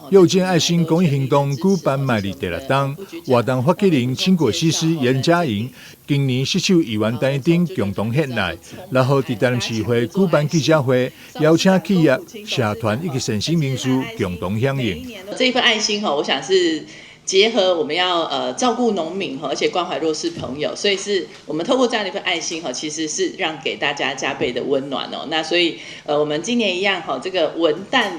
又見愛心公益行動舉辦邁入第六冬，活動發起人青果西施嚴佳瑩，今年携手議員陳怡貞共同獻愛，然後佇台南市會舉辦記者會，邀請企業、社團以及善心人士共同響應。這一份愛心吼，我想是結合我們要照顧農民而且關懷弱勢朋友，所以是我們透過這樣的一份愛心其實是讓給大家加倍的溫暖哦。那所以我們今年一樣哈，這個文旦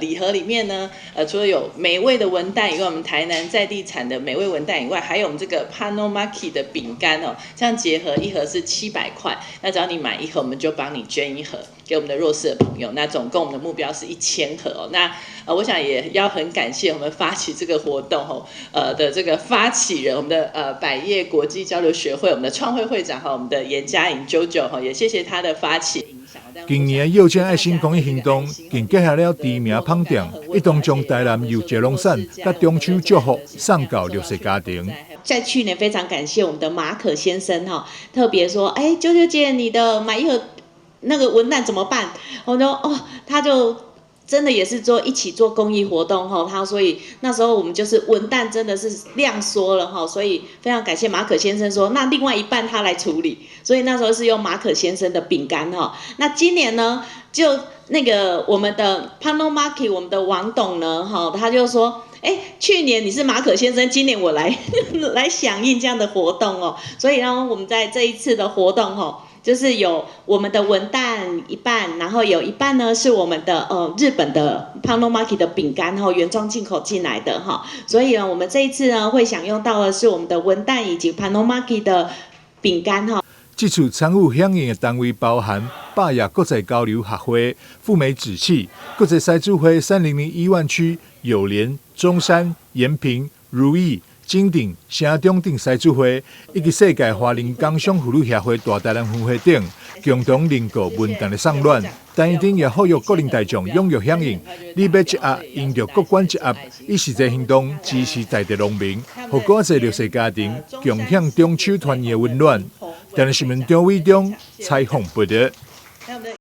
禮盒裡面呢，除了有美味的文旦以外，我們台南在地產的美味文旦以外，還有我們這個 Panomaki 的餅乾哦，這樣結合一盒是700塊，那只要你買一盒，我們就幫你捐一盒給我們的弱勢的朋友。那總共我們的目標是1000盒哦。那我想也要很感謝我們發起這個活動哦的這個發起人，我們的百業國際交流學會，我們的創會會長哈，我們的嚴佳穎 JoJo 哈，也謝謝他的發起。今年又見愛心公益行動，更結合了知名麭店，一同將台南柚子農產佮中秋祝福送到弱勢家庭。在去年非常感謝我們的馬可先生哈，特別說，哎，啾啾姐，你的買一盒那個文旦怎麼辦？我說哦，他就真的也是做一起做公益活動哈，他所以那時候我們就是文旦真的是量縮了哈，所以非常感謝馬可先生說，那另外一半他來處理，所以那時候是用馬可先生的餅乾哈。那今年呢，就那個我們的 Panomaki 我們的王董呢哈，他就說，哎，去年你是馬可先生，今年我來響應這樣的活動哦，所以呢，我們在這一次的活動哈，就是有我們的文旦一半，然後有一半呢是我們的日本的 Panomaki 的餅乾哈，原裝進口進來的哈，所以呢，我們這一次呢會享用到的是我們的文旦以及 Panomaki 的餅乾哈。這次參與響應的單位包含百業國際交流協會、富美紙器、國際獅子會3001萬區、友聯、中山、延平、如意、金鼎、城中等獅子會，以及世界華人工商婦女協會大台南分會等，共同認購文旦的送暖。陳怡貞也呼籲國民大眾踴躍響應，你買一盒，𪜶就閣捐一盒，以實際行動支持在地農民，予閣較濟弱勢家庭共享中秋團圓的溫暖。台南新聞張偉忠採訪報導。